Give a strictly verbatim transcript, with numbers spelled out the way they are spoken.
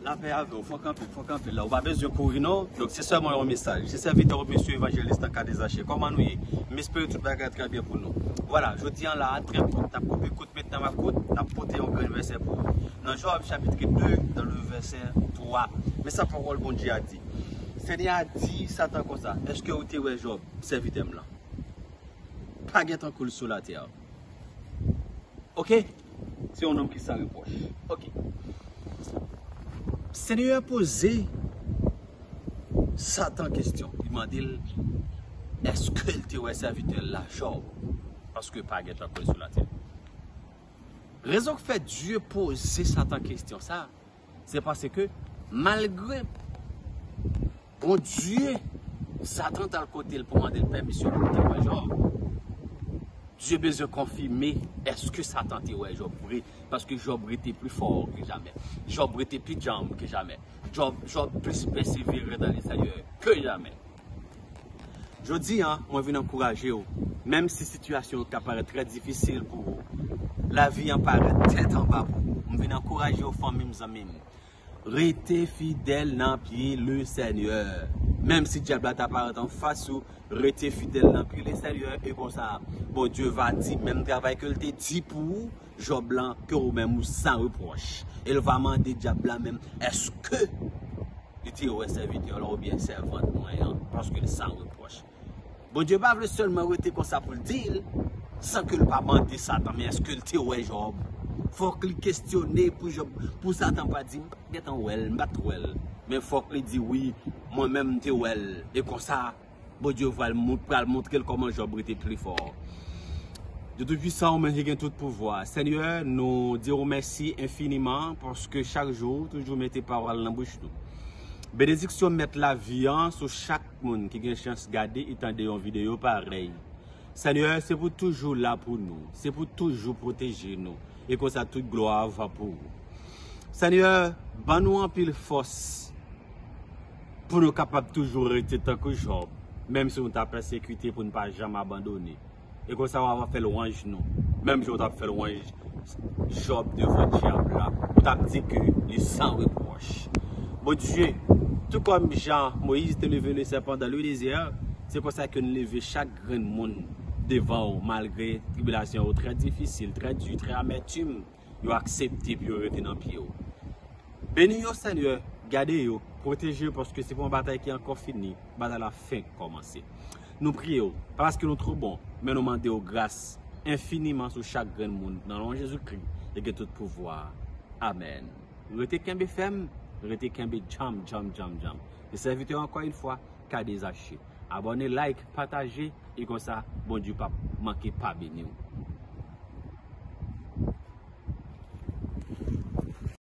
Lapè avè w, fòk anpil, fòk anpil la. Ou pa bezwen kouri non. Donk se sèlman yon mesaj. Se sèvitè w mesye evanjelis nan K D Zache. Kòman nou ye? M espere tout bagay trè byen pou nou. Vwala, jodi an la, trè kout, n ap koupe kout, met nan makout, n ap pote yon grenn vèsè pou ou. Nan Jòb chapit de, dans le verset trois. Men sa pawòl Bondye a di. Senyè a di Satan konsa, èske ou te wè Jòb, sèvitè m lan? Pa gen tankou l sou latè. Oke? Se yon nonm ki san repwòch. Oke. Senyè a poze Satan kesyon. Li mande l, èske l te wè sèvitè l la, Jòb? Paske pa gen tankou l sou latè. Rezon k fè Dye poze Satan kesyon sa, se paske malgre Bondye, Satan t al kote l pou mande l pèmisyon pou l te wè Jòb. Dye bezwen konfime èske Satan te wè Jòb vre, paske Jòb rete pli fò ke jamè. Jòb rete pi djanm ke jamè. Jòb, Jòb plis pèsevere dans le Seigneur ke jamè. Jodi a, mwen vin ankouraje w, menm si sitiyasyon yo ka parèt trè difisil pou ou, lavi an parèt tèt anba pou ou, m vin ankouraje w, fanmi m, zanmi m. Rete fidèl nan pye le Senyè. Menm si dyab la ta parèt anfas ou, rete fidèl nan pye le Senyè. E konsa, Bondye va di menm travay ke l te di pou ou, Jòb lan, ke ou menm ou san repwòch. E l va mande dyab la menm, èske li te wè sèvitè w lan oubyen sèvant mwen an, paske l san repwòch. Bondye pa vle sèlman rete konsa pou l di l, san ke l pa mande Satan, men èske l te wè Jòb? Fòk li kesyone pou Jòb, pou Satan pa di, m pa t gentan wè l, m pa t wè l. Men fòk li di, wi, mwen menm m te wè l. E konsa, Bondye pral, pral montre l kòman Jòb rete pli fò. Dye Toupisan, ou menm ki gen tout pouvwa. Senyè, nou di w mèsi enfiniman paske chak jou ou toujou mete pawòl nan bouch nou. Benediksyon Mèt lavi an sou chak moun ki gen chans gade e tande yon videyo parèy. Senyè, se pou toujou la pou nou, se pou toujou pwoteje nou, e konsa tout glwa va pou ou. Senyè, ban nou anpil fòs pou nou kapab toujou rete tankou Jòb, menm si nou ta pèsekite pou nou pa janm abandone. E konsa w ap fè lwanj nou, menm jan w t ap fè lwanj Jòb devan dyab la, ou t ap di ke li san repwòch. Bondye, tou kòm jan Moyiz te leve le sèpan dans le désert, se konsa ke n leve chak grenn moun devan w, malgre tribilasyon yo trè difisil, trè di, trè amètim, yo aksepte pou yo rete nan pye w. Beni yo, Senyè, gade yo, pwoteje yo, paske se pa yon batay ki ankò fini, batay la fenk kòmanse. Nou priye w, pa paske nou twò bon, men nou mande w gras enfiniman sou chak grenn moun, nan non Jezikri, li gen tout pouvwa. Amèn. Rete kenbe fèm, rete kenbe djanm, djanm, djanm, djanm. Se sèvitè ankò yon fwa, K D Zache. Abòne, like, pataje, e konsa, Bondye p ap manke pa beni w.